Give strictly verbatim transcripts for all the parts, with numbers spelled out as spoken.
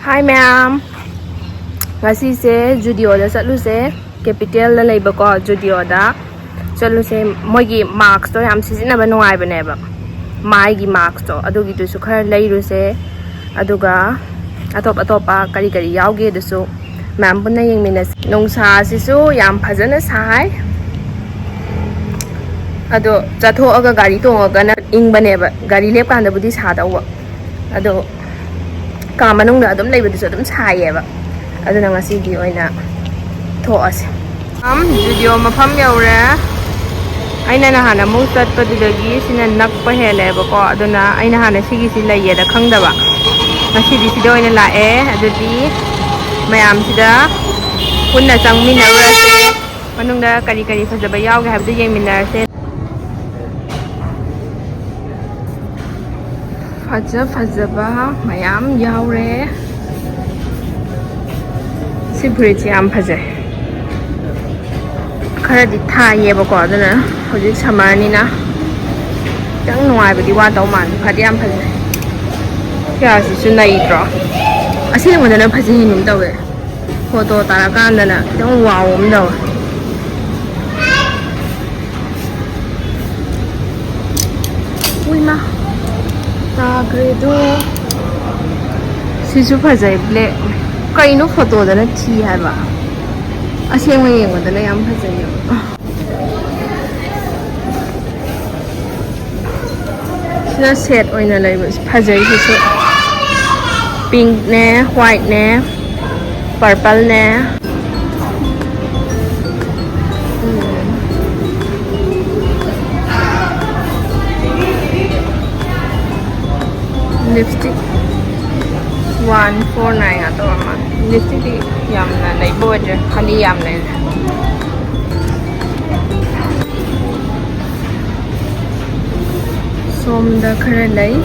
ꯍꯥꯏ ꯃꯌꯥꯝ, ꯉꯁꯤꯁꯦ ꯖꯨꯗꯤꯑꯣꯗ ꯆꯠꯂꯨꯁꯦ꯫ ꯀꯦꯄꯤꯇꯦꯜꯗ ꯂꯩꯕꯀꯣ ꯖꯨꯗꯤꯑꯣꯗ ꯆꯠꯂꯨꯁꯦ꯫ ꯃꯣꯏꯒꯤ ꯃꯥꯛꯁꯇꯣ ꯌꯥꯝ ꯁꯤꯖꯤꯟꯅꯕ ꯅꯨꯡꯉꯥꯏꯕꯅꯦꯕ, ꯃꯥꯏꯒꯤ ꯃꯥꯛꯁꯇꯣ, ꯑꯗꯨꯒꯤꯗꯨꯁꯨ ꯈꯔ ꯂꯩꯔꯨꯁꯦ꯫ ꯑꯗꯨꯒ ꯑꯇꯣꯞ ꯑꯇꯣꯞꯄ ꯀꯔꯤ ꯀꯔꯤ ꯌꯥꯎꯒꯦꯗꯨꯁꯨ ꯃꯌꯥꯝ ꯄꯨꯟꯅ ꯌꯦꯡꯃꯤꯟꯅꯁꯤ꯫ ꯅꯨꯡꯁꯥꯁꯤꯁꯨ ꯌꯥꯝ ꯐꯖꯅ ꯁꯥꯏ꯫ ꯑꯗꯣ ꯆꯠꯊꯣꯛꯑꯒ ꯒꯥꯔꯤ ꯇꯣꯡꯉꯒꯅ ꯏꯪꯕꯅꯦꯕ, ꯒꯥꯔꯤ ꯂꯦꯞꯀꯥꯟꯗꯕꯨꯗꯤ ꯁꯥꯗꯧꯕ꯫ ꯑꯗꯣ ꯀꯥ ꯃꯅꯨꯡꯗ ꯑꯗꯨꯝ ꯂꯩꯕꯗꯨꯁꯨ ꯑꯗꯨꯝ ꯁꯥꯏꯌꯦꯕ꯫ ꯑꯗꯨꯅ ꯉꯁꯤꯒꯤ ꯑꯣꯏꯅ ꯊꯣꯛꯑꯁꯦ꯫ ꯖꯨꯗꯤꯑꯣ ꯃꯐꯝ ꯌꯧꯔꯦ꯫ ꯑꯩꯅ ꯅꯍꯥꯟ ꯑꯃꯨꯛ ꯆꯠꯄꯗꯨꯗꯒꯤ ꯁꯤꯅ ꯅꯛꯄ ꯍꯦꯜꯂꯦꯕꯀꯣ, ꯑꯗꯨꯅ ꯑꯩꯅ ꯍꯥꯟꯅ ꯁꯤꯒꯤꯁꯤ ꯂꯩꯌꯦꯗ ꯈꯪꯗꯕ꯫ ꯉꯁꯤꯗꯤ ꯁꯤꯗ ꯑꯣꯏꯅ ꯂꯥꯛꯑꯦ꯫ ꯑꯗꯨꯗꯤ ꯃꯌꯥꯝꯁꯤꯗ ꯄꯨꯟꯅ ꯆꯪꯃꯤꯟꯅꯔꯨꯔꯁꯦ꯫ ꯃꯅꯨꯡꯗ ꯀꯔꯤ ꯀꯔꯤ ꯐꯖꯕ ꯌꯥꯎꯒꯦ ꯍꯥꯏꯕꯗꯨ ꯌꯦꯡꯃꯤꯟꯅꯔꯁꯦ꯫ ꯐꯖ ꯐꯖꯕ ꯃꯌꯥꯝ ꯌꯥꯎꯔꯦ꯫ ꯁꯤ ꯐꯨꯔꯤꯠꯁꯤ ꯌꯥꯝ ꯐꯖꯩ꯫ ꯈꯔꯗꯤ ꯊꯥꯏꯌꯦꯕꯀꯣ, ꯑꯗꯨꯅ ꯍꯧꯖꯤꯛ ꯁꯝꯃꯔꯅꯤꯅ ꯈꯤꯇꯪ ꯅꯨꯡꯉꯥꯏꯕꯗꯤ ꯋꯥꯗꯧ ꯃꯥꯜꯂꯦ꯫ ꯐꯗꯤ ꯌꯥꯝ ꯐꯖꯩ꯫ ꯀꯌꯥꯁꯤꯁꯨ ꯅꯩꯗ꯭ꯔꯣ? ꯑꯁꯦꯡꯕꯗꯅ ꯐꯖꯩ ꯍꯦꯟꯒꯨꯝ ꯇꯧꯋꯦ꯫ ꯐꯣꯇꯣ ꯇꯥꯔꯀꯥꯟꯗꯅ ꯈꯤꯇꯪ ꯋꯥꯎ ꯑꯃ ꯇꯧꯋꯦ꯫ ꯎꯏꯃ, ꯇꯥꯈ꯭ꯔꯦꯗꯣ꯫ ꯁꯤꯁꯨ ꯐꯖꯩ, ꯕ꯭ꯂꯦꯛ꯫ ꯀꯩꯅꯣ ꯐꯣꯇꯣꯗꯅ ꯊꯤ ꯍꯥꯏꯕ, ꯑꯁꯦꯡꯕ ꯌꯦꯡꯕꯗꯅ ꯌꯥꯝ ꯐꯖꯩꯌꯦꯕ꯫ ꯁꯤꯗ ꯁꯦꯠ ꯑꯣꯏꯅ ꯂꯩꯕꯁꯦ ꯐꯖꯩ꯫ ꯁꯤꯁꯨ ꯄꯤꯡꯛꯅꯦ, ꯋꯥꯏꯠꯅꯦ, ꯄꯔꯄꯜꯅꯦ꯫ ꯂꯤꯞꯁꯇꯤꯛ ꯋꯥꯟ ꯐꯣꯔ ꯅꯥꯏꯟ ꯉꯥꯛꯇ ꯑꯣꯏꯔ ꯃꯥꯜꯂꯦ꯫ ꯂꯤꯞꯁꯇꯤꯛꯇꯤ ꯌꯥꯝꯅ ꯂꯩꯕ ꯑꯣꯏꯗ꯭ꯔꯦ, ꯈꯜꯂꯤ ꯌꯥꯝ ꯂꯩꯔꯦ꯫ ꯁꯣꯝꯗ ꯈꯔ ꯂꯩ꯫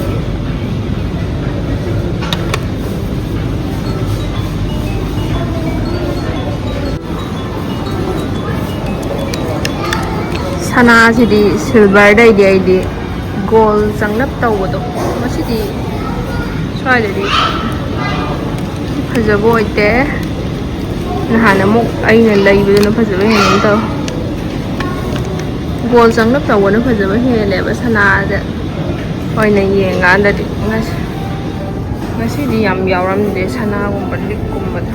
ꯁꯅꯥꯁꯤꯗꯤ ꯁꯤꯜꯚꯔꯗꯩꯗꯤ ꯑꯩꯗꯤ ꯒꯣꯜ ꯆꯪꯂꯞ ꯇꯧꯕꯗꯣ, ꯃꯁꯤꯗꯤ ꯁ꯭ꯋꯥꯏꯗꯗꯤ ꯐꯖꯕ ꯑꯣꯏꯗꯦ꯫ ꯅꯍꯥꯟ ꯑꯃꯨꯛ ꯑꯩꯅ ꯂꯩꯕꯗꯨꯅ ꯐꯖꯕ ꯍꯦꯟꯒꯨꯝ ꯇꯧ꯫ ꯒꯣꯜ ꯆꯪꯂꯞ ꯇꯧꯕꯅ ꯐꯖꯕ ꯍꯦꯜꯂꯦꯕ ꯁꯅꯥꯗ ꯑꯣꯏꯅ ꯌꯦꯡꯀꯥꯟꯗꯗꯤ꯫ ꯉꯁꯤ-, ꯉꯁꯤꯗꯤ ꯌꯥꯝ ꯌꯥꯎꯔꯝꯗꯦ ꯁꯅꯥꯒꯨꯝꯕ, ꯂꯤꯛꯀꯨꯝꯕꯗ꯫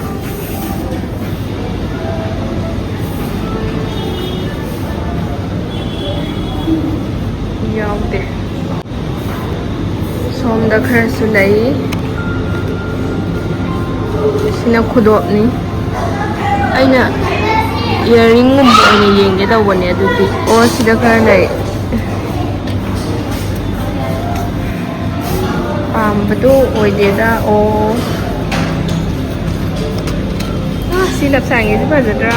ꯌꯥꯎꯗꯦ꯫ ꯁꯣꯝꯗ ꯈꯔꯁꯨ ꯂꯩ꯫ ꯁꯤꯅ ꯈꯨꯗꯣꯞꯅꯤ꯫ ꯑꯩꯅ ꯏꯌꯥꯔꯤꯡꯒꯨꯝꯕ ꯑꯣꯏꯅ ꯌꯦꯡꯒꯦ ꯇꯧꯕꯅꯦ꯫ ꯑꯗꯨꯗꯤ ꯑꯣ ꯁꯤꯗ ꯈꯔ ꯂꯩ꯫ ꯄꯥꯝꯕꯗꯣ ꯑꯣꯏꯗꯦꯗ꯫ ꯑꯣ, ꯑ, ꯁꯤ ꯂꯞꯁꯥꯡꯒꯤꯁꯤ ꯐꯖꯗ꯭ꯔꯥ?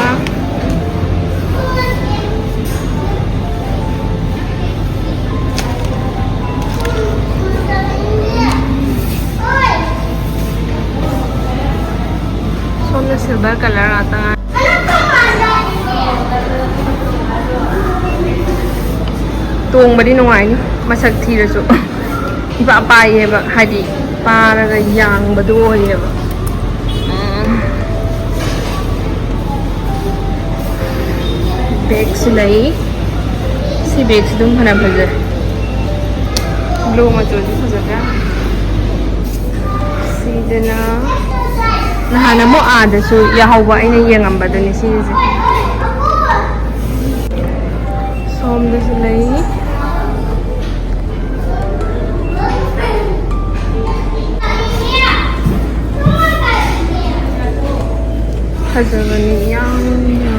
ꯁꯣꯝꯗ ꯁꯤꯜꯚꯔ ꯀꯂꯔ ꯉꯥꯛꯇ ꯉꯥꯏ꯫ ꯇꯣꯡꯕꯗꯤ ꯅꯨꯡꯉꯥꯏꯅꯤ, ꯃꯁꯛ ꯊꯤꯔꯁꯨ꯫ ꯏꯄꯥ ꯄꯥꯏꯌꯦꯕ, ꯍꯥꯏꯗꯤ ꯄꯥꯔꯒ ꯌꯥꯡꯕꯗꯣ ꯑꯣꯏꯌꯦꯕ꯫ ꯎꯝ꯫ ꯕꯦꯒꯁꯨ ꯂꯩ꯫ ꯁꯤ ꯕꯦꯒꯁꯤ ꯑꯗꯨꯝ ꯐꯅ ꯐꯖꯩ꯫ ꯕ꯭ꯂꯨ ꯃꯆꯨꯁꯨ ꯐꯖꯗ꯭ꯔꯥ? ꯁꯤꯗꯅ ꯅꯍꯥꯟ ꯑꯃꯨꯛ ꯑꯥꯗꯁꯨ ꯌꯥꯍꯧꯕ ꯑꯩꯅ ꯌꯦꯡꯉꯝꯕꯗꯨꯅꯤ ꯁꯤꯒꯤꯁꯦ꯫ ꯁꯣꯝꯗꯁꯨ ꯂꯩ꯫ ꯐꯖꯕꯅꯤ ꯌꯥꯝꯅ꯫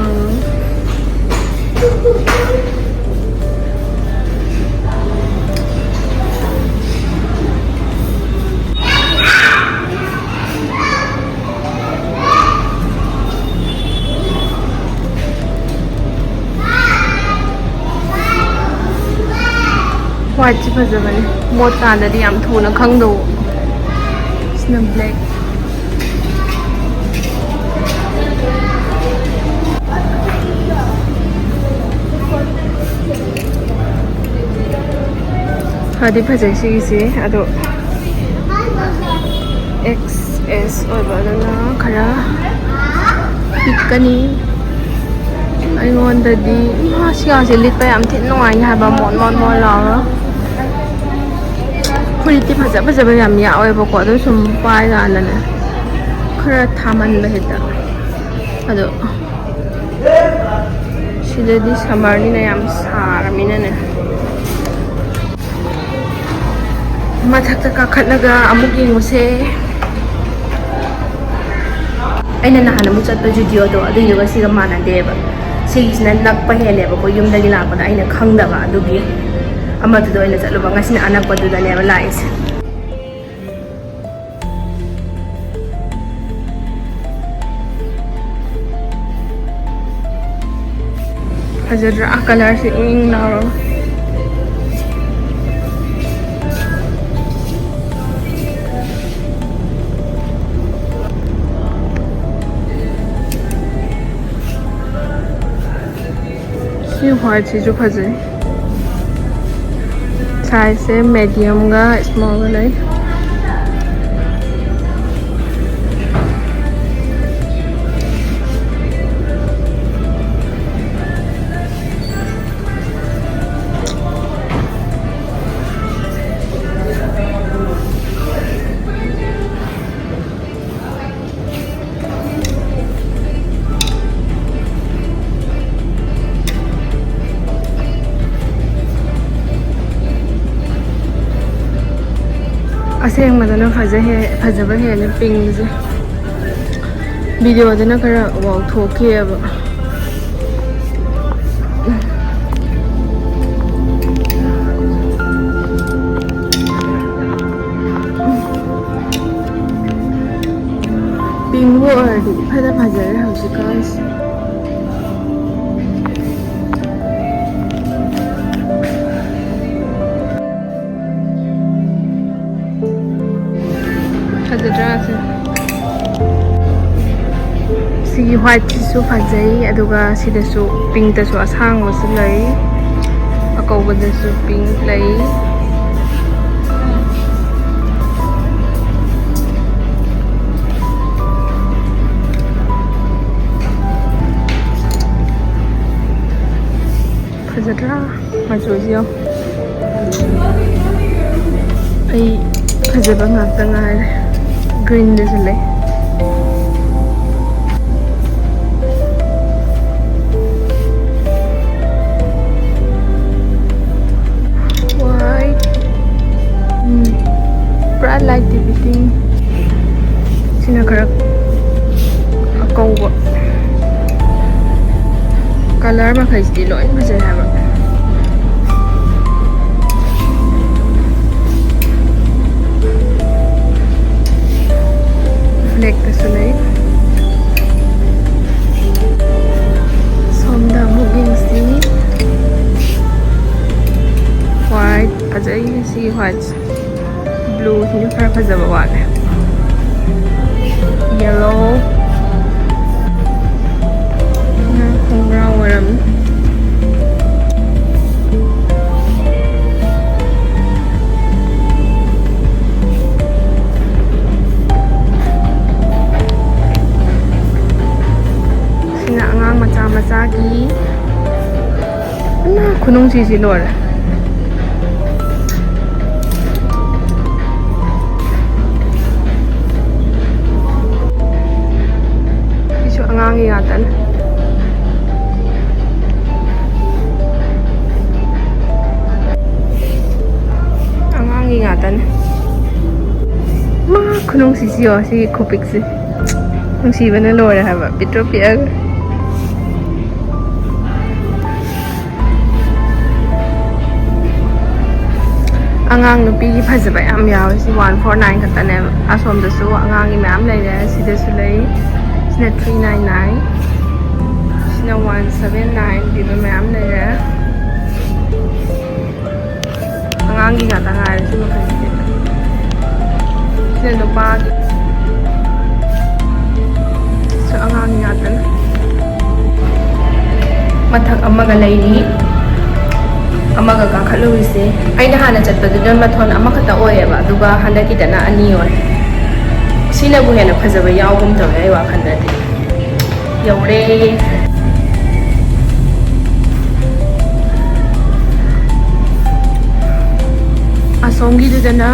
ꯋꯥꯏꯠꯁꯤ ꯐꯖꯕꯅꯦ, ꯃꯣꯠ ꯀꯥꯟꯗꯗꯤ ꯌꯥꯝ ꯊꯨꯅ ꯈꯪꯗꯧꯕ꯫ ꯁꯤꯅ ꯕ꯭ꯂꯦꯛ꯫ ꯐꯗꯤ ꯐꯖꯩ ꯁꯤꯒꯤꯁꯦ, ꯑꯗꯣ ꯑꯦꯛꯁ ꯑꯦꯁ ꯑꯣꯏꯕ ꯑꯗꯨꯅ ꯈꯔ ꯄꯤꯛꯀꯅꯤ꯫ ꯑꯩꯉꯣꯟꯗꯗꯤ ꯏꯃꯥ, ꯁꯤꯒꯥꯁꯦ ꯂꯤꯠꯄ ꯌꯥꯝ ꯊꯤꯅ ꯅꯨꯡꯉꯥꯏꯅꯤ ꯍꯥꯏꯕ, ꯃꯣꯟ ꯃꯣꯟ ꯃꯣꯟ ꯂꯥꯎꯔꯒ꯫ ꯐꯨꯔꯤꯠꯇꯤ ꯐꯖ ꯐꯖꯕ ꯌꯥꯝ ꯌꯥꯎꯋꯦꯕꯀꯣ, ꯑꯗꯨ ꯁꯨꯝ ꯄꯥꯏꯀꯥꯟꯗꯅꯦ ꯈꯔ ꯊꯥꯃꯟꯕ ꯍꯦꯛꯇ꯫ ꯑꯗꯣ ꯁꯤꯗꯗꯤ ꯁꯝꯃꯔꯅꯤꯅ ꯌꯥꯝ ꯁꯥꯔꯃꯤꯅꯅꯦ꯫ ꯃꯊꯛꯇ ꯀꯥꯈꯠꯂꯒ ꯑꯃꯨꯛ ꯌꯦꯡꯉꯨꯁꯦ꯫ ꯑꯩꯅ ꯅꯍꯥꯟ ꯑꯃꯨꯛ ꯆꯠꯄ ꯖꯨꯗꯤꯑꯣꯗꯣ, ꯑꯗꯨꯏꯗꯨꯒ ꯁꯤꯒ ꯃꯥꯟꯅꯗꯦꯕ꯫ ꯁꯤꯒꯤꯁꯤꯅ ꯅꯛꯄ ꯍꯦꯜꯂꯦꯕꯀꯣ, ꯌꯨꯝꯗꯒꯤ ꯂꯥꯛꯄꯗ ꯑꯩꯅ ꯈꯪꯗꯕ, ꯑꯗꯨꯒꯤ ꯑꯃꯗꯨꯗ ꯑꯣꯏꯅ ꯆꯠꯂꯨꯕ꯫ ꯉꯁꯤꯅ ꯑꯅꯛꯄꯗꯨꯗꯅꯦꯕ ꯂꯥꯛꯏꯁꯦ꯫ ꯐꯖꯗ꯭ꯔꯥ? ꯀꯂꯔꯁꯦ ꯏꯪ ꯏꯪ ꯂꯥꯎꯔꯒ꯫ ꯁꯤ ꯋꯥꯏꯠꯁꯤꯁꯨ ꯐꯖꯩ꯫ ꯁꯥꯏꯖꯁꯦ ꯃꯦꯗꯤꯌꯝꯒ ꯁ꯭ꯃꯣꯜꯒ ꯂꯩ꯫ ꯑꯁꯦꯡꯕꯗꯅ ꯐꯖ ꯍꯦ-, ꯐꯖꯕ ꯍꯦꯜꯂꯦ ꯄꯤꯡꯁꯦ꯫ ꯚꯤꯗꯤꯑꯣꯗꯅ ꯈꯔ ꯋꯥꯎꯊꯣꯛꯈꯤꯑꯕ꯫ ꯄꯤꯡꯕꯨ ꯑꯣꯏꯔꯗꯤ ꯏꯐꯗ ꯐꯖꯔꯦ ꯍꯧꯖꯤꯛꯀꯥꯟꯁꯦ꯫ ꯐꯖꯗ꯭ꯔꯥ ꯁꯦ? ꯁꯤꯒꯤ ꯋꯥꯏꯠꯁꯤꯁꯨ ꯐꯖꯩ, ꯑꯗꯨꯒ ꯁꯤꯗꯁꯨ ꯄꯤꯡꯇꯁꯨ ꯑꯁꯥꯡꯕꯁꯨ ꯂꯩ, ꯑꯀꯧꯕꯗꯁꯨ ꯄꯤꯡ ꯂꯩ꯫ ꯃꯆꯨꯁꯤ ꯌꯦꯡꯉꯣ꯫ ꯑꯩ ꯐꯖꯕ ꯉꯥꯛꯇ ꯉꯥꯏꯔꯦ꯫ ꯒ꯭ꯔꯤꯟꯗꯁꯨ ꯂꯩ꯫ ꯋꯥꯏꯠ꯫ ꯎꯝ꯫ ꯄꯨꯔꯥ ꯂꯥꯏꯠ ꯗꯤꯕꯤꯇꯤꯡ꯫ ꯁꯤꯅ ꯈꯔ ꯑꯀꯧꯕ꯫ ꯀꯂꯔ ꯃꯈꯩꯁꯤꯗꯤ ꯂꯣꯏ ꯐꯖꯩ ꯍꯥꯏꯕ꯫ ꯕ꯭ꯂꯦꯛꯇꯁꯨ ꯂꯩ꯫ ꯁꯣꯝꯗ ꯑꯃꯨꯛ ꯌꯦꯡꯁꯤ꯫ ꯋꯥꯏꯠ ꯐꯖꯩ ꯁꯤꯒꯤ ꯋꯥꯏꯠꯁꯦ꯫ ꯕ꯭ꯂꯨꯁꯤꯅ ꯈꯔ ꯐꯖꯕ ꯋꯥꯠꯂꯦ꯫ ꯌꯦꯜꯂꯣ꯫ ꯈꯣꯡꯒ꯭ꯔꯥꯎ ꯑꯣꯏꯔꯝꯅꯤ꯫ ꯁꯤꯅ ꯑꯉꯥꯡ ꯃꯆꯥ ꯃꯆꯥꯒꯤ꯫ ꯏꯃꯥ, ꯈꯨꯅꯨꯡꯁꯤꯁꯤ ꯂꯣꯏꯔꯦ꯫ ꯁꯤꯁꯨ ꯑꯉꯥꯡꯒꯤ ꯉꯥꯛꯇꯅꯦ꯫ ꯑꯉꯥꯡꯒꯤ ꯉꯥꯛꯇꯅꯦ꯫ ꯃꯥ, ꯈꯨꯅꯨꯡꯁꯤꯁꯤ ꯌꯦꯡꯉꯣ, ꯁꯤꯒꯤ ꯈꯨꯄꯤꯛꯁꯤ꯫ ꯅꯨꯡꯁꯤꯕꯅ ꯂꯣꯏꯔꯦ ꯍꯥꯏꯕ, ꯄꯤꯛꯇ꯭ꯔꯨ ꯄꯤꯛꯑꯒ꯫ ꯑꯉꯥꯡ ꯅꯨꯄꯤꯒꯤ ꯐꯖꯕ ꯌꯥꯝ ꯌꯥꯎꯋꯦ꯫ ꯁꯤ ꯋꯥꯟ ꯐꯣꯔ ꯅꯥꯏꯟ ꯈꯛꯇꯅꯦꯕ꯫ ꯑꯁꯣꯝꯗꯁꯨ ꯑꯉꯥꯡꯒꯤ ꯃꯌꯥꯝ ꯂꯩꯔꯦ꯫ ꯁꯤꯗꯁꯨ ꯂꯩ꯫ ꯁꯤꯅ ꯊ꯭ꯔꯤ ꯅꯥꯏꯟ ꯅꯥꯏꯟ꯫ ꯁꯤꯅ ꯋꯥꯟ ꯁꯚꯦꯟ ꯅꯥꯏꯟ ꯄꯤꯕ ꯃꯌꯥꯝ ꯂꯩꯔꯦ꯫ ꯑꯉꯥꯡꯒꯤ ꯉꯥꯛꯇ ꯉꯥꯏꯔꯦ ꯁꯤ ꯃꯈꯩꯁꯤꯗꯤ꯫ ꯁꯤꯅ ꯅꯨꯄꯥꯒꯤ꯫ ꯁꯤꯁꯨ ꯑꯉꯥꯡꯒꯤ ꯉꯥꯛꯇꯅꯤ꯫ ꯃꯊꯛ ꯑꯃꯒ ꯂꯩꯔꯤ, ꯑꯃꯒ ꯀꯥꯈꯠꯂꯨꯔꯤꯁꯦ꯫ ꯑꯩꯅ ꯍꯥꯟꯅ ꯆꯠꯄꯗꯨꯅ ꯃꯊꯣꯟ ꯑꯃꯈꯛꯇ ꯑꯣꯏꯌꯦꯕ, ꯑꯗꯨꯒ ꯍꯟꯗꯛꯀꯤꯗꯅ ꯑꯅꯤ ꯑꯣꯏ꯫ ꯁꯤꯅꯕꯨ ꯍꯦꯟꯅ ꯐꯖꯕ ꯌꯥꯎꯒꯨꯝ ꯇꯧꯋꯦ ꯑꯩ ꯋꯥꯈꯜꯗꯗꯤ꯫ ꯌꯧꯔꯦ꯫ ꯑꯁꯣꯝꯒꯤꯗꯨꯗꯅ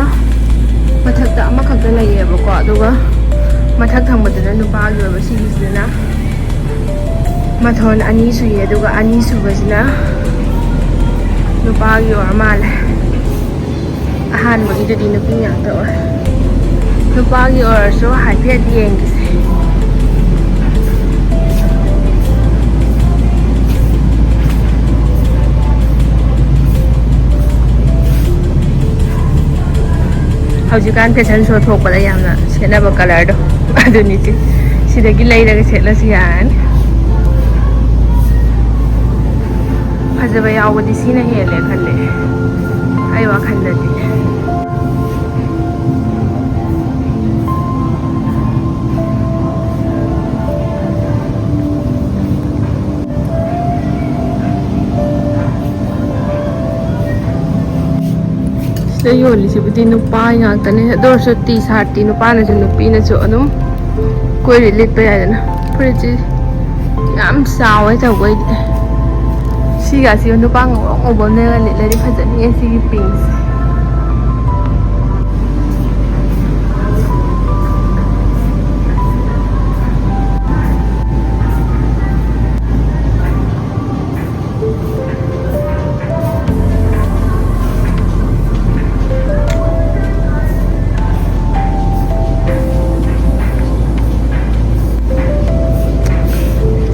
ꯃꯊꯛꯇ ꯑꯃꯈꯛꯇ ꯂꯩꯌꯦꯕꯀꯣ, ꯑꯗꯨꯒ ꯃꯊꯛ ꯊꯪꯕꯗꯨꯅ ꯅꯨꯄꯥꯒꯤ ꯑꯣꯏꯕ, ꯁꯤꯒꯤꯁꯤꯗꯅ ꯃꯊꯣꯟ ꯑꯅꯤ ꯁꯨꯏ, ꯑꯗꯨꯒ ꯑꯅꯤꯁꯨꯕꯁꯤꯅ ꯅꯨꯄꯥꯒꯤ ꯑꯣꯏꯔ ꯃꯥꯜꯂꯦ꯫ ꯑꯍꯥꯟꯕꯒꯤꯗꯨꯗꯤ ꯅꯨꯄꯤ ꯉꯥꯛꯇ ꯑꯣꯏ꯫ ꯅꯨꯄꯥꯒꯤ ꯑꯣꯏꯔꯁꯨ ꯍꯥꯏꯐꯦꯠ ꯌꯦꯡꯈꯤꯁꯦ꯫ ꯍꯧꯖꯤꯛꯀꯥꯟ ꯐꯦꯁꯟ ꯁꯣ ꯊꯣꯛꯄꯗ ꯌꯥꯝꯅ ꯁꯦꯠꯅꯕ ꯀꯂꯔꯗꯣ ꯑꯗꯨꯅꯤ ꯁꯤ꯫ ꯁꯤꯗꯒꯤ ꯂꯩꯔꯒ ꯁꯦꯠꯂꯁꯨ ꯌꯥꯔꯅꯤ꯫ ꯐꯖꯕ ꯌꯥꯎꯕꯗꯤ ꯁꯤꯅ ꯍꯦꯜꯂꯦ ꯈꯜꯂꯦ ꯑꯩ ꯋꯥꯈꯜꯗꯗꯤ꯫ ꯁꯤꯗ ꯌꯣꯜꯂꯤꯁꯤꯕꯨꯗꯤ ꯅꯨꯄꯥ ꯉꯥꯛꯇꯅꯦ, ꯑꯗꯨ ꯑꯣꯏꯔꯁꯨ ꯇꯤ ꯁꯥꯔꯠꯇꯤ ꯅꯨꯄꯥꯅꯁꯨ ꯅꯨꯄꯤꯅꯁꯨ ꯑꯗꯨꯝ ꯀꯣꯏꯔꯤ ꯂꯤꯠꯄ ꯌꯥꯏꯗꯅ꯫ ꯐꯨꯔꯤꯠꯁꯤ ꯌꯥꯝ ꯆꯥꯎꯋꯦ ꯇꯧꯕꯩꯗꯤ꯫ ꯁꯤꯒꯁꯤ ꯅꯨꯄꯥ ꯉꯧꯔꯣꯛ ꯉꯧꯕ ꯑꯃꯅꯒ ꯂꯤꯠꯂꯗꯤ ꯐꯖꯅꯤꯌꯦ ꯁꯤꯒꯤ ꯄꯤꯡꯁꯦ꯫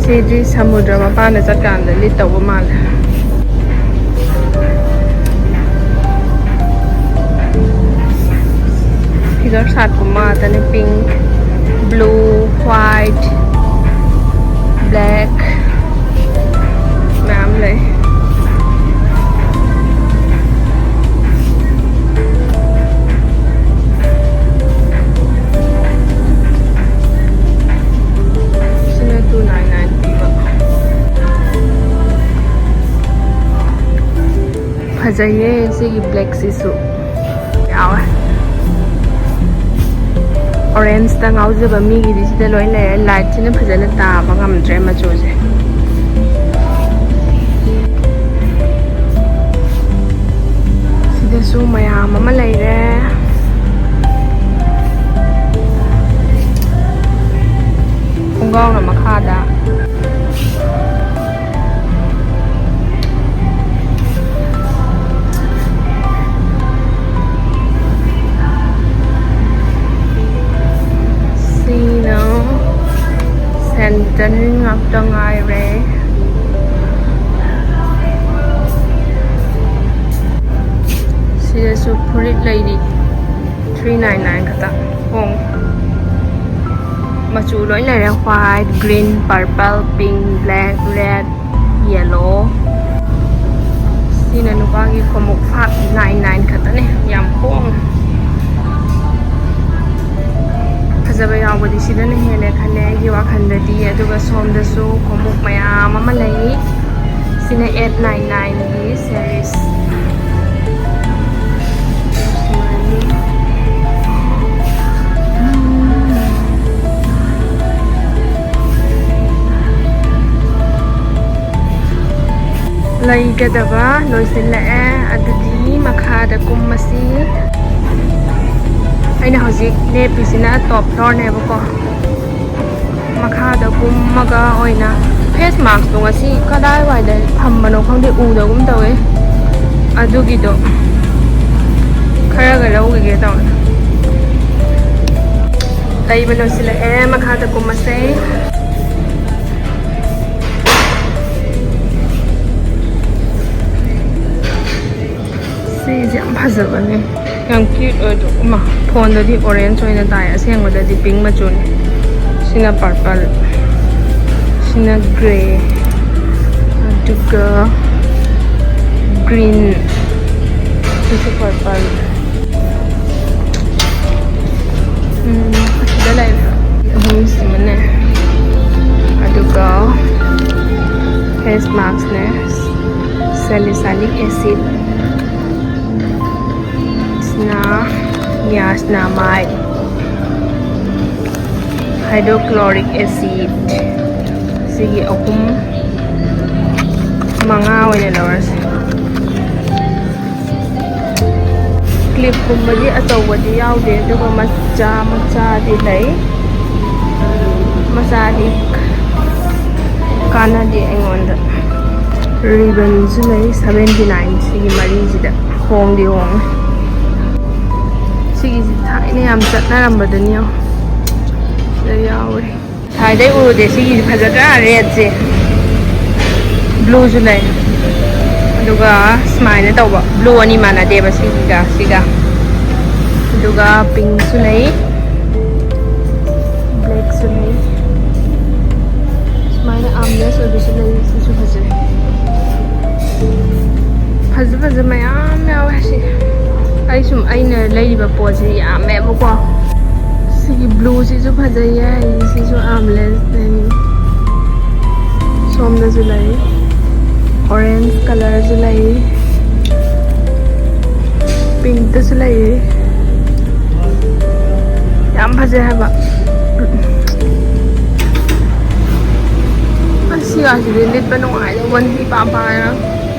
ꯁꯤꯗꯤ ꯁꯃꯨꯗ꯭ꯔ ꯃꯄꯥꯟꯗ ꯆꯠꯀꯥꯟꯗ ꯂꯤꯠꯇꯧꯕ ꯃꯥꯜꯂꯦ꯫ ꯐꯤꯒꯔ ꯁꯥꯠꯀꯨꯝꯕ ꯉꯥꯛꯇꯅꯦ꯫ Pink, blue, white, black ꯃꯌꯥꯝ ꯂꯩ꯫ ꯁꯤꯅ two nine nine ꯄꯤꯕ꯫ ꯐꯖꯩꯌꯦ ꯁꯤꯒꯤ blackꯁꯤꯁꯨ꯫ ꯌꯥꯎꯋꯦ꯫ Orangeꯇ ꯉꯥꯎꯖꯕ ꯃꯤꯒꯤꯗꯤ ꯁꯤꯗ ꯂꯣꯏ ꯂꯩꯔꯦ꯫ Lightꯁꯤꯅ ꯐꯖꯅ ꯇꯥꯕ ꯉꯝꯗ꯭ꯔꯦ ꯃꯆꯨꯁꯦ꯫ ꯁꯤꯗ ꯁꯨ ꯃꯌꯥꯝ ꯑꯃ ꯂꯩꯔꯦ꯫ ꯈꯣꯡꯒ꯭ꯔꯥꯎꯅ ꯃꯈꯥꯗ꯫ ꯁꯤꯅ ꯁꯦꯟꯗꯜ ꯉꯥꯛꯇ ꯉꯥꯏꯔꯦ꯫ ꯁꯤꯗꯁꯨ ꯐꯨꯔꯤꯠ ꯂꯩꯔꯤ꯫ Three nine nine ꯈꯛꯇ꯫ ꯍꯣꯡꯉꯦ꯫ ꯃꯆꯨ ꯂꯣꯏ ꯂꯩꯔꯦ: white, green, purple, pink, black, red, yellow꯫ ꯁꯤꯅ ꯅꯨꯄꯥꯒꯤ ꯈꯣꯡꯎꯞ, five nine nine ꯈꯛꯇꯅꯦ꯫ ꯌꯥꯝ ꯍꯣꯡꯉꯦ꯫ ꯐꯖꯕ ꯌꯥꯎꯕꯗꯤ ꯁꯤꯗꯅ ꯍꯦꯜꯂꯦ ꯈꯜꯂꯦ ꯑꯩꯒꯤ ꯋꯥꯈꯜꯗꯗꯤ꯫ ꯑꯗꯨꯒ ꯁꯣꯝꯗꯁꯨ ꯈꯣꯡꯎꯞ ꯃꯌꯥꯝ ꯑꯃ ꯂꯩ꯫ ꯁꯤꯅ eight nine nine ꯒꯤ series꯫ ꯂꯩꯒꯗꯕ ꯂꯣꯏꯁꯤꯜꯂꯛꯑꯦ꯫ ꯑꯗꯨꯗꯤ ꯃꯈꯥꯗ ꯀꯨꯝꯃꯁꯤ꯫ ꯑꯩꯅ ꯍꯧꯖꯤꯛ ꯂꯦꯞꯄꯤꯁꯤꯅ top floor ꯅꯦꯕꯀꯣ꯫ ꯃꯈꯥꯗ ꯀꯨꯝꯃꯒ ꯑꯣꯏꯅ, face mask ꯇꯣ ꯉꯁꯤ ꯀꯗꯥꯏꯋꯥꯏꯗ ꯊꯝꯕꯅꯣ ꯈꯪꯗꯦ, ꯎꯗꯒꯨꯝ ꯇꯧꯋꯦ꯫ ꯑꯗꯨꯒꯤꯗꯣ ꯈꯔꯒ ꯂꯧꯈꯤꯒꯦ ꯇꯧꯅꯦ꯫ ꯂꯩꯕ ꯂꯣꯏꯁꯤꯜꯂꯛꯑꯦ, ꯃꯈꯥꯗ ꯀꯨꯝꯃꯁꯦ꯫ ꯁꯤꯁꯦ ꯌꯥꯝ ꯐꯖꯕꯅꯦ, ꯌꯥꯝ cute ꯑꯣꯏꯗ꯭ꯔꯣ? ꯏꯃꯥ, ꯐꯣꯟꯗꯗꯤ orange ꯑꯣꯏꯅ ꯇꯥꯏ, ꯑꯁꯦꯡꯕꯗꯗꯤ pink ꯃꯆꯨꯅꯦ꯫ ꯁꯤꯅ purple, ꯁꯤꯅ grey, ꯑꯗꯨꯒ green, ꯁꯤꯁꯨ purple꯫ ꯎꯝ, ꯑꯁꯤꯗ ꯂꯩꯔꯦ꯫ ꯑꯍꯨꯝꯁꯤꯃꯅꯦ꯫ ꯑꯗꯨꯒ face mask ꯅꯦ, salicylic acid, ꯁꯤꯅ niacinamide, hydrochloric acid, ꯁꯤꯒꯤ ꯑꯍꯨꯝ, ꯃꯉꯥ ꯑꯣꯏꯅ ꯂꯧꯔꯁꯦ꯫ ꯂꯤꯞꯀꯨꯝꯕꯗꯤ ꯑꯆꯧꯕꯗꯤ ꯌꯥꯎꯗꯦ, ꯑꯗꯨꯒ ꯃꯆꯥ ꯃꯆꯥꯗꯤ ꯂꯩ꯫ ꯃꯆꯥꯗꯤ ꯀꯥꯟꯅꯗꯦ ꯑꯩꯉꯣꯟꯗ꯫ ꯔꯤꯕꯟꯁꯨ ꯂꯩ, seventy nine꯫ ꯁꯤꯒꯤ ꯃꯔꯤꯁꯤꯗ ꯍꯣꯡꯗꯤ ꯍꯣꯡꯉꯦ꯫ ꯁꯤꯒꯤꯁꯤ ꯊꯥꯏꯅ ꯌꯥꯝ ꯆꯠꯅꯔꯝꯕꯗꯨꯅꯤ ꯌꯦꯡꯉꯣ꯫ ꯁꯤꯗ ꯌꯥꯎꯔꯤ꯫ ꯉꯁꯥꯏꯗꯩ ꯎꯔꯨꯗꯦ꯫ ꯁꯤꯒꯤꯁꯤ ꯐꯖꯗ꯭ꯔꯥ? ꯔꯦꯠꯁꯦ꯫ ꯕ꯭ꯂꯨꯁꯨ ꯂꯩ꯫ ꯑꯗꯨꯒ ꯁꯨꯃꯥꯏꯅ ꯇꯧꯕ꯫ ꯕ꯭ꯂꯨ ꯑꯅꯤ ꯃꯥꯟꯅꯗꯦꯕ, ꯁꯤꯒ ꯁꯤꯒ꯫ ꯑꯗꯨꯒ ꯄꯤꯡꯁꯨ ꯂꯩ꯫ ꯕ꯭ꯂꯦꯛꯁꯨ ꯂꯩ꯫ ꯁꯨꯃꯥꯏꯅ ꯑꯥꯝꯂꯦꯁ ꯑꯣꯏꯕꯁꯨ ꯂꯩ꯫ ꯁꯤꯁꯨ ꯐꯖꯩ꯫ ꯐꯖ ꯐꯖ ꯃꯌꯥꯝ ꯌꯥꯎꯋꯦ ꯁꯤ꯫ ꯑꯩ ꯁꯨꯝ, ꯑꯩꯅ ꯂꯩꯔꯤꯕ ꯄꯣꯠꯁꯤ ꯌꯥꯝꯃꯦꯕꯀꯣ꯫ ꯁꯤꯒꯤ ꯕ꯭ꯂꯨꯁꯤꯁꯨ ꯐꯖꯩꯌꯦ꯫ ꯁꯤꯁꯨ ꯑꯥꯝꯂꯦꯁꯅꯦ꯫ ꯁꯣꯝꯗꯁꯨ ꯂꯩ꯫ ꯑꯣꯔꯦꯟꯖ ꯀꯂꯔꯁꯨ ꯂꯩ꯫ ꯄꯤꯡꯛꯇꯁꯨ ꯂꯩ꯫ ꯌꯥꯝ ꯐꯖꯩ ꯍꯥꯏꯕ꯫ ꯑꯁ, ꯁꯤꯒꯁꯤꯗꯤ ꯂꯤꯠꯄ ꯅꯨꯡꯉꯥꯏꯗꯧꯕꯅꯤ, ꯏꯄꯥ ꯄꯥꯔꯒ꯫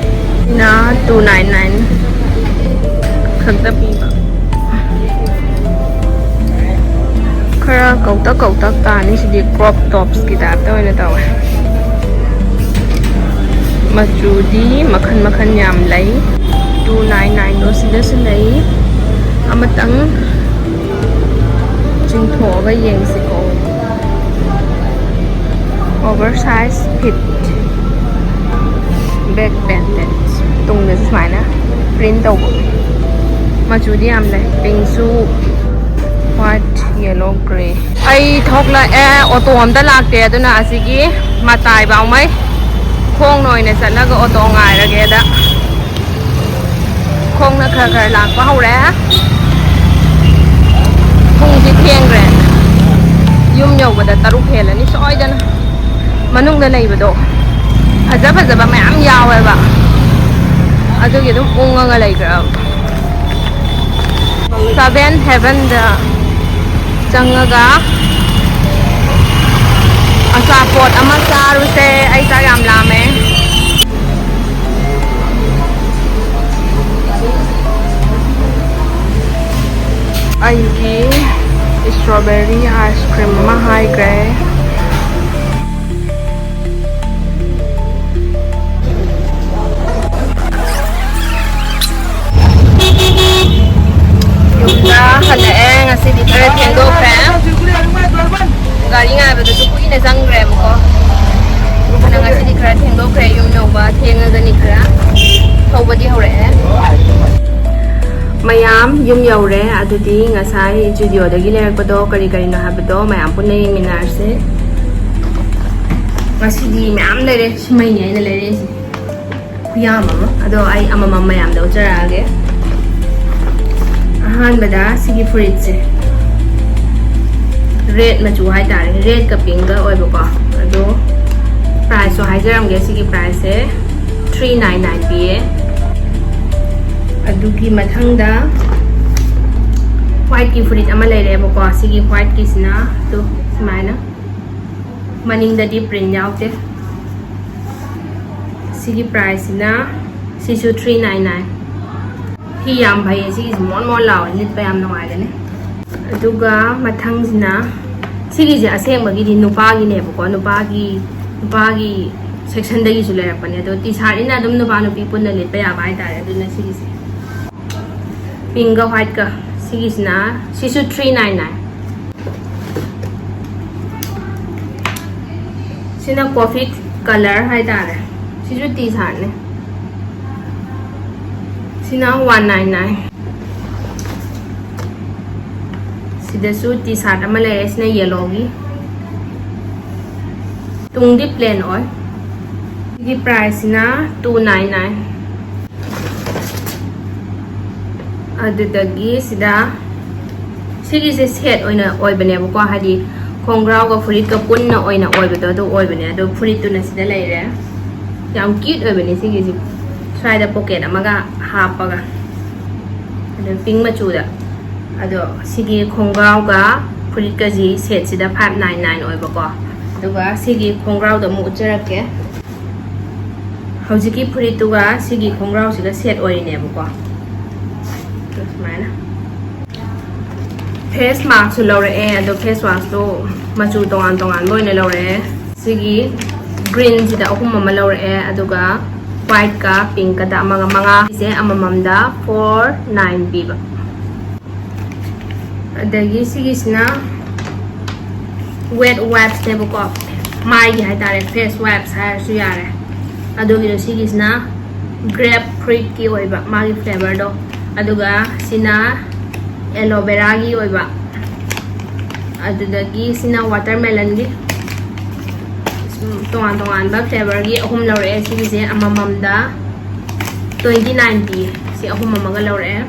ꯁꯤꯅ two nine nine ꯈꯛꯇ ꯄꯤꯕ꯫ ꯈꯔ ꯀꯧꯇꯛ ꯀꯧꯇꯛ ꯇꯥꯅꯤ꯫ ꯁꯤꯗꯤ ꯀ꯭ꯔꯣꯞ ꯇꯣꯞꯁꯀꯤ ꯇꯥꯏꯞꯇ ꯑꯣꯏꯅ ꯇꯧꯋꯦ꯫ ꯃꯆꯨꯗꯤ ꯃꯈꯜ ꯃꯈꯜ ꯌꯥꯝ ꯂꯩ꯫ Two nine nine ꯗꯣ ꯁꯤꯗꯁꯨ ꯂꯩ꯫ ꯑꯃꯇꯪ ꯆꯤꯡꯊꯣꯛꯑꯒ ꯌꯦꯡꯁꯤꯀꯣ꯫ Oversize fit back painted꯫ ꯇꯨꯡꯗꯁꯨ ꯁꯨꯃꯥꯏꯅ ꯄ꯭ꯔꯤꯟ ꯇꯧꯕ꯫ ꯃꯆꯨꯗꯤ ꯌꯥꯝ ꯂꯩ꯫ ꯄꯤꯡꯁꯨ, ꯋꯥꯏꯠ, ꯌꯦꯂꯣ, ꯒ꯭ꯔꯦ꯫ ꯑꯩ ꯊꯣꯛꯂꯛꯑꯦ꯫ ꯑꯣꯇꯣ ꯑꯝꯇ ꯂꯥꯛꯇꯦ, ꯑꯗꯨꯅ ꯑꯁꯤꯒꯤ ꯃꯇꯥꯏꯐꯥꯎꯃꯩ ꯈꯣꯡꯅ ꯑꯣꯏꯅ ꯆꯠꯂꯒ ꯑꯣꯇꯣ ꯉꯥꯏꯔꯒꯦꯗ꯫ ꯈꯣꯡꯅ ꯈꯔ ꯈꯔ ꯂꯥꯛꯄ ꯍꯧꯔꯦ꯫ ꯄꯨꯡꯁꯦ ꯊꯦꯡꯈ꯭ꯔꯦ꯫ ꯌꯨꯝ ꯌꯧꯕꯗ ꯇꯔꯨꯛ ꯍꯦꯜꯂꯅꯤ ꯁꯣꯏꯗꯅ꯫ ꯃꯅꯨꯡꯗ ꯂꯩꯕꯗꯣ ꯐꯖ ꯐꯖꯕ ꯃꯌꯥꯝ ꯌꯥꯎꯋꯦꯕ, ꯑꯗꯨꯒꯤ ꯑꯗꯨꯝ ꯎꯪꯉꯒ ꯂꯩꯈ꯭ꯔꯕ꯫ Seven Heaven ꯗ ꯆꯪꯉꯒ ꯑꯆꯥꯄꯣꯠ ꯑꯃ ꯆꯥꯔꯨꯁꯦ꯫ ꯑꯩ ꯆꯥꯛ ꯌꯥꯝ ꯂꯥꯝꯃꯦ꯫ ꯑꯩꯒꯤ strawberry ice cream ꯑꯃ ꯍꯥꯏꯈ꯭ꯔꯦ꯫ ꯌꯨꯝꯗ ꯍꯜꯂꯛꯑꯦ꯫ ꯉꯁꯤꯗꯤ ꯈꯔ ꯊꯦꯡꯗꯣꯛꯈ꯭ꯔꯦ꯫ ꯒꯥꯔꯤ ꯉꯥꯏꯕꯗꯁꯨ ꯀꯨꯏꯅ ꯆꯪꯈ꯭ꯔꯦꯕꯀꯣ꯫ ꯑꯗꯨꯅ ꯉꯁꯤꯗꯤ ꯈꯔ ꯊꯦꯡꯗꯣꯛꯈ꯭ꯔꯦ꯫ ꯌꯨꯝ ꯌꯧꯕ ꯊꯦꯡꯉꯒꯅꯤ ꯈꯔ꯫ ꯊꯧꯕꯗꯤ ꯍꯧꯔꯛꯑꯦ꯫ ꯃꯌꯥꯝ ꯌꯨꯝ ꯌꯧꯔꯦ꯫ ꯑꯗꯨꯗꯤ ꯉꯁꯥꯏ ꯖꯨꯗꯤꯑꯣꯗꯒꯤ ꯂꯩꯔꯛꯄꯗꯣ ꯀꯔꯤ ꯀꯔꯤꯅꯣ ꯍꯥꯏꯕꯗꯣ ꯃꯌꯥꯝ ꯄꯨꯟꯅ ꯌꯦꯡꯃꯤꯟꯅꯔꯁꯦ꯫ ꯉꯁꯤꯗꯤ ꯃꯌꯥꯝ ꯂꯩꯔꯦ꯫ ꯁꯤꯃꯩꯅꯦ ꯑꯩꯅ ꯂꯩꯔꯛꯏꯁꯦ꯫ ꯈꯨꯌꯥꯝ ꯑꯃ꯫ ꯑꯗꯣ ꯑꯩ ꯑꯃꯃꯝ ꯃꯌꯥꯝꯗ ꯎꯠꯆꯔꯛꯑꯒꯦ꯫ ꯑꯍꯥꯟꯕꯗ ꯁꯤꯒꯤ ꯐꯨꯔꯤꯠꯁꯦ, ꯔꯦꯗ ꯃꯆꯨ ꯍꯥꯏꯇꯥꯔꯦ, ꯔꯦꯗꯀ ꯄꯤꯡꯀ ꯑꯣꯏꯕꯀꯣ꯫ ꯑꯗꯣ priceꯁꯨ ꯍꯥꯏꯖꯔꯝꯒꯦ꯫ ꯁꯤꯒꯤ priceꯁꯦ three nine nine ꯄꯤꯌꯦ꯫ ꯑꯗꯨꯒꯤ ꯃꯊꯪꯗ whiteꯀꯤ ꯐꯨꯔꯤꯠ ꯑꯃ ꯂꯩꯔꯦꯕꯀꯣ꯫ ꯁꯤꯒꯤ whiteꯀꯤꯁꯤꯅ ꯑꯗꯨ ꯁꯨꯃꯥꯏꯅ ꯃꯅꯤꯡꯗꯗꯤ print ꯌꯥꯎꯗꯦ꯫ ꯁꯤꯒꯤ priceꯁꯤꯅ, ꯁꯤꯁꯨ three nine nine꯫ ꯐꯤ ꯌꯥꯝ ꯐꯩꯌꯦ ꯁꯤꯒꯤꯁꯤ, ꯃꯣꯟ ꯃꯣꯟ ꯂꯥꯎꯋꯦ, ꯂꯤꯠꯄ ꯌꯥꯝ ꯅꯨꯡꯉꯥꯏꯒꯅꯤ꯫ ꯑꯗꯨꯒ ꯃꯊꯪꯁꯤꯅ, ꯁꯤꯒꯤꯁꯦ ꯑꯁꯦꯡꯕꯒꯤꯗꯤ ꯅꯨꯄꯥꯒꯤꯅꯦꯕꯀꯣ, ꯅꯨꯄꯥꯒꯤ, ꯅꯨꯄꯥꯒꯤ sectionꯗꯒꯤꯁꯨ ꯂꯩꯔꯛꯄꯅꯦ꯫ ꯑꯗꯣ T-shirtꯅꯤꯅ ꯑꯗꯨꯝ ꯅꯨꯄꯥ ꯅꯨꯄꯤ ꯄꯨꯟꯅ ꯂꯤꯠꯄ ꯌꯥꯕ ꯍꯥꯏꯇꯥꯔꯦ꯫ ꯑꯗꯨꯅ ꯁꯤꯒꯤꯁꯦ pinkꯀ whiteꯀ, ꯁꯤꯒꯤꯁꯤꯅ, ꯁꯤꯁꯨ three nine nine꯫ ꯁꯤꯅ coffee colour ꯍꯥꯏꯇꯥꯔꯦ꯫ ꯁꯤꯁꯨ T-shirtꯅꯦ꯫ ꯁꯤꯅ one nine nine꯫ ꯁꯤꯗꯁꯨ T-shirt ꯑꯃ ꯂꯩꯔꯦ꯫ ꯁꯤꯅ yellowꯒꯤ꯫ ꯇꯨꯡꯗꯤ plain ꯑꯣꯏ꯫ ꯁꯤꯒꯤ priceꯁꯤꯅ two nine nine꯫ ꯑꯗꯨꯗꯒꯤ ꯁꯤꯗ, ꯁꯤꯒꯤꯁꯦ set ꯑꯣꯏꯅ ꯑꯣꯏꯕꯅꯦꯕꯀꯣ, ꯍꯥꯏꯗꯤ ꯈꯣꯡꯒ꯭ꯔꯥꯎꯒ ꯐꯨꯔꯤꯠꯀ ꯄꯨꯟꯅ ꯑꯣꯏꯅ ꯑꯣꯏꯕꯗꯣ ꯑꯗꯨ ꯑꯣꯏꯕꯅꯦ꯫ ꯑꯗꯣ ꯐꯨꯔꯤꯠꯇꯨꯅ ꯁꯤꯗ ꯂꯩꯔꯦ꯫ ꯌꯥꯝ cute ꯑꯣꯏꯕꯅꯦ ꯁꯤꯒꯤꯁꯦ꯫ ꯁ꯭ꯋꯥꯏꯗ pocket ꯑꯃꯒ ꯍꯥꯞꯄꯒ, ꯑꯗꯨ pink ꯃꯆꯨꯗ꯫ ꯑꯗꯣ ꯁꯤꯒꯤ ꯈꯣꯡꯒ꯭ꯔꯥꯎꯒ ꯐꯨꯔꯤꯠꯀꯁꯤ setꯁꯤꯗ five nine nine ꯑꯣꯏꯕꯀꯣ꯫ ꯑꯗꯨꯒ ꯁꯤꯒꯤ ꯈꯣꯡꯒ꯭ꯔꯥꯎꯗꯣ ꯑꯃꯨꯛ ꯎꯠꯆꯔꯛꯀꯦ꯫ ꯍꯧꯖꯤꯛꯀꯤ ꯐꯨꯔꯤꯠꯇꯨꯒ ꯁꯤꯒꯤ ꯈꯣꯡꯒ꯭ꯔꯥꯎꯁꯤꯒ set ꯑꯣꯏꯔꯤꯅꯦꯕꯀꯣ꯫ ꯁꯨꯃꯥꯏꯅ꯫ Face maskꯁꯨ ꯂꯧꯔꯛꯑꯦ, ꯑꯗꯣ face washꯇꯣ ꯃꯆꯨ ꯇꯣꯉꯥꯟ ꯇꯣꯉꯥꯟꯕ ꯑꯣꯏꯅ ꯂꯧꯔꯛꯑꯦ꯫ ꯁꯤꯒꯤ greenꯁꯤꯗ ꯑꯍꯨꯝ ꯑꯃ ꯂꯧꯔꯛꯑꯦ, ꯑꯗꯨꯒ whiteꯀ pinkꯀꯗ ꯑꯃꯒ ꯃꯉꯥ, ꯁꯤꯁꯦ ꯑꯃꯃꯝꯗ four nine ꯄꯤꯕ꯫ ꯑꯗꯒꯤ ꯁꯤꯒꯤꯁꯤꯅ wet wipesꯅꯦꯕꯀꯣ, ꯃꯥꯏꯒꯤ ꯍꯥꯏꯇꯥꯔꯦ, face wipes ꯍꯥꯏꯔꯁꯨ ꯌꯥꯔꯦ꯫ ꯑꯗꯨꯒꯤꯗꯣ ꯁꯤꯒꯤꯁꯤꯅ grape fruitꯀꯤ ꯑꯣꯏꯕ ꯃꯥꯒꯤ flavorꯗꯣ, ꯑꯗꯨꯒ ꯁꯤꯅ aloe veraꯒꯤ ꯑꯣꯏꯕ, ꯑꯗꯨꯗꯒꯤ ꯁꯤꯅ watermelonꯒꯤ꯫ ꯁꯨꯝ ꯇꯣꯉꯥꯟ ꯇꯣꯉꯥꯟꯕ flavorꯒꯤ ꯑꯍꯨꯝ ꯂꯧꯔꯛꯑꯦ꯫ ꯁꯤꯒꯤꯁꯦ ꯑꯃꯃꯝꯗ twenty nine ꯄꯤꯌꯦ꯫ ꯁꯤ ꯑꯍꯨꯝ ꯑꯃꯒ ꯂꯧꯔꯛꯑꯦ꯫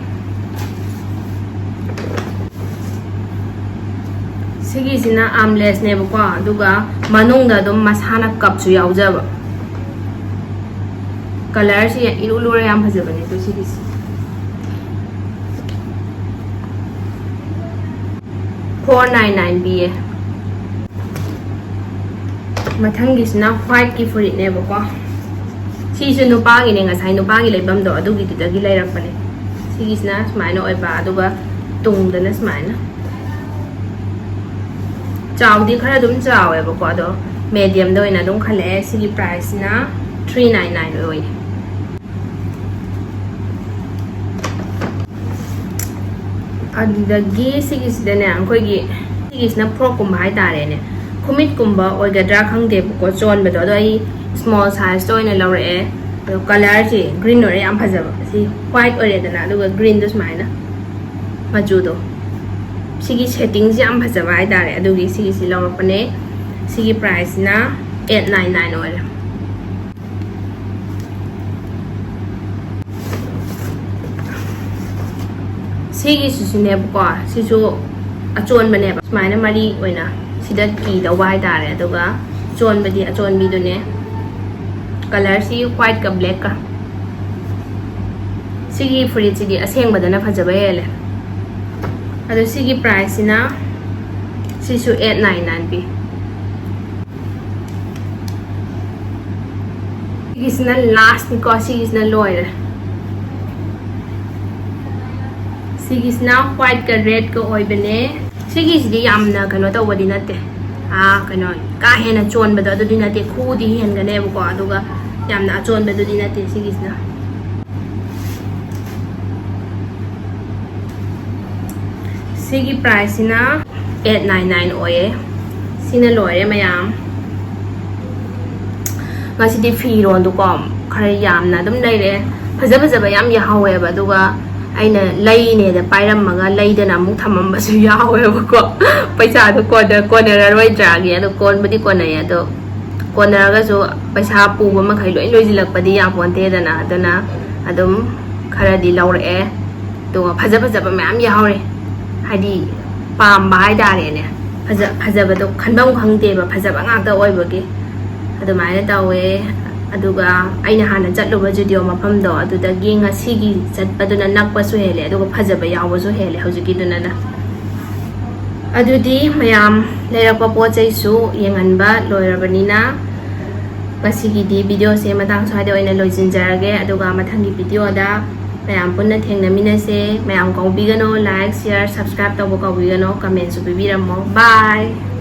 ꯁꯤꯒꯤꯁꯤꯅ armlessꯅꯦꯕꯀꯣ, ꯑꯗꯨꯒ ꯃꯅꯨꯡꯗ ꯑꯗꯨꯝ ꯃꯁꯥꯅ cupꯁꯨ ꯌꯥꯎꯖꯕ꯫ Colourꯁꯤ ꯏꯔꯨ ꯂꯨꯔ ꯌꯥꯝ ꯐꯖꯕꯅꯦ꯫ ꯑꯗꯣ ꯁꯤꯒꯤꯁꯤ four nine nine ꯄꯤꯌꯦ꯫ ꯃꯊꯪꯒꯤꯁꯤꯅ whiteꯀꯤ ꯐꯨꯔꯤꯠꯅꯦꯕꯀꯣ꯫ ꯁꯤꯁꯨ ꯅꯨꯄꯥꯒꯤꯅꯦ, ꯉꯁꯥꯏ ꯅꯨꯄꯥꯒꯤ ꯂꯩꯐꯝꯗꯣ ꯑꯗꯨꯒꯤꯗꯨꯗꯒꯤ ꯂꯩꯔꯛꯄꯅꯦ꯫ ꯁꯤꯒꯤꯁꯤꯅ ꯁꯨꯃꯥꯏꯅ ꯑꯣꯏꯕ, ꯑꯗꯨꯒ ꯇꯨꯡꯗꯅ ꯁꯨꯃꯥꯏꯅ꯫ ꯆꯥꯎꯗꯤ ꯈꯔ ꯑꯗꯨꯝ ꯆꯥꯎꯋꯦꯕꯀꯣ, ꯑꯗꯣ mediumꯗ ꯑꯣꯏꯅ ꯑꯗꯨꯝ ꯈꯜꯂꯛꯑꯦ꯫ ꯁꯤꯒꯤ priceꯁꯤꯅ three nine nine ꯑꯣꯏꯌꯦ꯫ ꯑꯗꯨꯗꯒꯤ ꯁꯤꯒꯤꯁꯤꯗꯅꯦ, ꯑꯩꯈꯣꯏꯒꯤ ꯁꯤꯒꯤꯁꯤꯅ frockꯀꯨꯝꯕ ꯍꯥꯏꯇꯥꯔꯦꯅꯦ, ꯈꯨꯃꯤꯠꯀꯨꯝꯕ ꯑꯣꯏꯒꯗ꯭ꯔꯥ ꯈꯪꯗꯦꯕꯀꯣ, ꯆꯣꯟꯕꯗꯣ꯫ ꯑꯗꯣ ꯑꯩ small sizeꯇ ꯑꯣꯏꯅ ꯂꯧꯔꯛꯑꯦ꯫ ꯑꯗꯣ colourꯁꯦ green ꯑꯣꯏꯔꯦ, ꯌꯥꯝ ꯐꯖꯕ꯫ ꯁꯤ white ꯑꯣꯏꯔꯦꯗꯅ, ꯑꯗꯨꯒ greenꯗꯣ ꯁꯨꯃꯥꯏꯅ ꯃꯆꯨꯗꯣ꯫ ꯁꯤꯒꯤ settingꯁꯦ ꯌꯥꯝ ꯐꯖꯕ ꯍꯥꯏꯇꯥꯔꯦ, ꯑꯗꯨꯒꯤ ꯁꯤꯒꯤꯁꯤ ꯂꯧꯔꯛꯄꯅꯦ꯫ ꯁꯤꯒꯤ priceꯁꯤꯅ eight nine nine ꯑꯣꯏꯔꯦ꯫ ꯁꯤꯒꯤꯁꯤꯁꯨꯅꯦꯕꯀꯣ, ꯁꯤꯁꯨ ꯑꯆꯣꯟꯕꯅꯦꯕ, ꯁꯨꯃꯥꯏꯅ ꯃꯔꯤ ꯑꯣꯏꯅ ꯁꯤꯗ ꯀꯤꯗꯧꯕ ꯍꯥꯏꯇꯥꯔꯦ, ꯑꯗꯨꯒ ꯆꯣꯟꯕꯗꯤ ꯑꯆꯣꯟꯕꯤꯗꯨꯅꯦ꯫ Colourꯁꯤ whiteꯀ blackꯀ꯫ ꯁꯤꯒꯤ ꯐꯨꯔꯤꯠꯁꯤꯗꯤ ꯑꯁꯦꯡꯕꯗꯅ ꯐꯖꯕ ꯍꯦꯜꯂꯦ꯫ ꯑꯗꯣ ꯁꯤꯒꯤ priceꯁꯤꯅ, ꯁꯤꯁꯨ eight nine nine ꯄꯤ꯫ ꯁꯤꯒꯤꯁꯤꯅ lastꯅꯤꯀꯣ, ꯁꯤꯒꯤꯁꯤꯅ ꯂꯣꯏꯔꯦ꯫ ꯁꯤꯒꯤꯁꯤꯅ whiteꯀ redꯀ ꯑꯣꯏꯕꯅꯦ꯫ ꯁꯤꯒꯤꯁꯤꯗꯤ ꯌꯥꯝꯅ ꯀꯩꯅꯣ ꯇꯧꯕꯗꯤ ꯅꯠꯇꯦ, ꯑꯥ ꯀꯩꯅꯣ, ꯀꯥ ꯍꯦꯟꯅ ꯆꯣꯟꯕꯗꯣ ꯑꯗꯨꯗꯤ ꯅꯠꯇꯦ, ꯈꯨꯗꯤ ꯍꯦꯟꯒꯅꯦꯕꯀꯣ, ꯑꯗꯨꯒ ꯌꯥꯝꯅ ꯑꯆꯣꯟꯕꯗꯨꯗꯤ ꯅꯠꯇꯦ ꯁꯤꯒꯤꯁꯤꯅ꯫ ꯁꯤꯒꯤ priceꯁꯤꯅ eight nine nine ꯑꯣꯏꯌꯦ꯫ ꯁꯤꯅ ꯂꯣꯏꯔꯦ ꯃꯌꯥꯝ꯫ ꯉꯁꯤꯗꯤ ꯐꯤꯔꯣꯟꯗꯨꯀꯣ ꯈꯔ ꯌꯥꯝꯅ ꯑꯗꯨꯝ ꯂꯩꯔꯛꯑꯦ꯫ ꯐꯖ ꯐꯖꯕ ꯌꯥꯝ ꯌꯥꯍꯧꯋꯦꯕ, ꯑꯗꯨꯒ ꯑꯩꯅ ꯂꯩꯅꯦꯗ ꯄꯥꯏꯔꯝꯃꯒ ꯂꯩꯗꯅ ꯑꯃꯨꯛ ꯊꯝꯃꯝꯕꯁꯨ ꯌꯥꯎꯋꯦꯕꯀꯣ꯫ ꯄꯩꯁꯥꯗꯣ ꯀꯣꯟꯅ ꯀꯣꯟꯅꯔꯔꯣꯏꯗ꯭ꯔꯥꯒꯤ꯫ ꯑꯗꯣ ꯀꯣꯟꯕꯨꯗꯤ ꯀꯣꯟꯅꯩ, ꯑꯗꯣ ꯀꯣꯟꯅꯔꯒꯁꯨ ꯄꯩꯁꯥ ꯄꯨꯕ ꯃꯈꯩ ꯂꯣꯏ ꯂꯣꯏꯁꯤꯜꯂꯛꯄꯗꯤ ꯌꯥꯄꯣꯟꯇꯦꯗꯅ꯫ ꯑꯗꯨꯅ ꯑꯗꯨꯝ ꯈꯔꯗꯤ ꯂꯧꯔꯛꯑꯦ꯫ ꯑꯗꯨꯒ ꯐꯖ ꯐꯖꯕ ꯃꯌꯥꯝ ꯌꯥꯎꯔꯦ, ꯍꯥꯏꯗꯤ ꯄꯥꯝꯕ ꯍꯥꯏꯇꯥꯔꯦꯅꯦ꯫ ꯐꯖ ꯐꯖꯕꯗꯣ ꯈꯟꯐꯝ ꯈꯪꯗꯦꯕ, ꯐꯖꯕ ꯉꯥꯛꯇ ꯑꯣꯏꯕꯒꯤ꯫ ꯑꯗꯨꯃꯥꯏꯅ ꯇꯧꯋꯦ꯫ ꯑꯗꯨꯒ ꯑꯩꯅ ꯍꯥꯟꯅ ꯆꯠꯂꯨꯕ Zudio ꯃꯐꯝꯗꯣ, ꯑꯗꯨꯗꯒꯤ ꯉꯁꯤꯒꯤ ꯆꯠꯄꯗꯨꯅ ꯅꯛꯄꯁꯨ ꯍꯦꯜꯂꯦ, ꯑꯗꯨꯒ ꯐꯖꯕ ꯌꯥꯎꯕꯁꯨ ꯍꯦꯜꯂꯦ ꯍꯧꯖꯤꯛꯀꯤꯗꯨꯅꯅ꯫ ꯑꯗꯨꯗꯤ ꯃꯌꯥꯝ, ꯂꯩꯔꯛꯄ ꯄꯣꯠ ꯆꯩꯁꯨ ꯌꯦꯡꯍꯟꯕ ꯂꯣꯏꯔꯕꯅꯤꯅ, ꯉꯁꯤꯒꯤꯗꯤ videoꯁꯦ ꯃꯇꯥꯡ ꯁ꯭ꯋꯥꯏꯗ ꯑꯣꯏꯅ ꯂꯣꯏꯁꯤꯟꯖꯔꯒꯦ꯫ ꯑꯗꯨꯒ ꯃꯊꯪꯒꯤ videoꯗ ꯃꯌꯥꯝ ꯄꯨꯟꯅ ꯊꯦꯡꯅꯃꯤꯟꯅꯁꯦ꯫ ꯃꯌꯥꯝ ꯀꯥꯎꯕꯤꯒꯅꯣ, like, share, subscribe ꯇꯧꯕ ꯀꯥꯎꯕꯤꯒꯅꯣ, commentꯁꯨ ꯄꯤꯕꯤꯔꯝꯃꯣ꯫ Bye꯫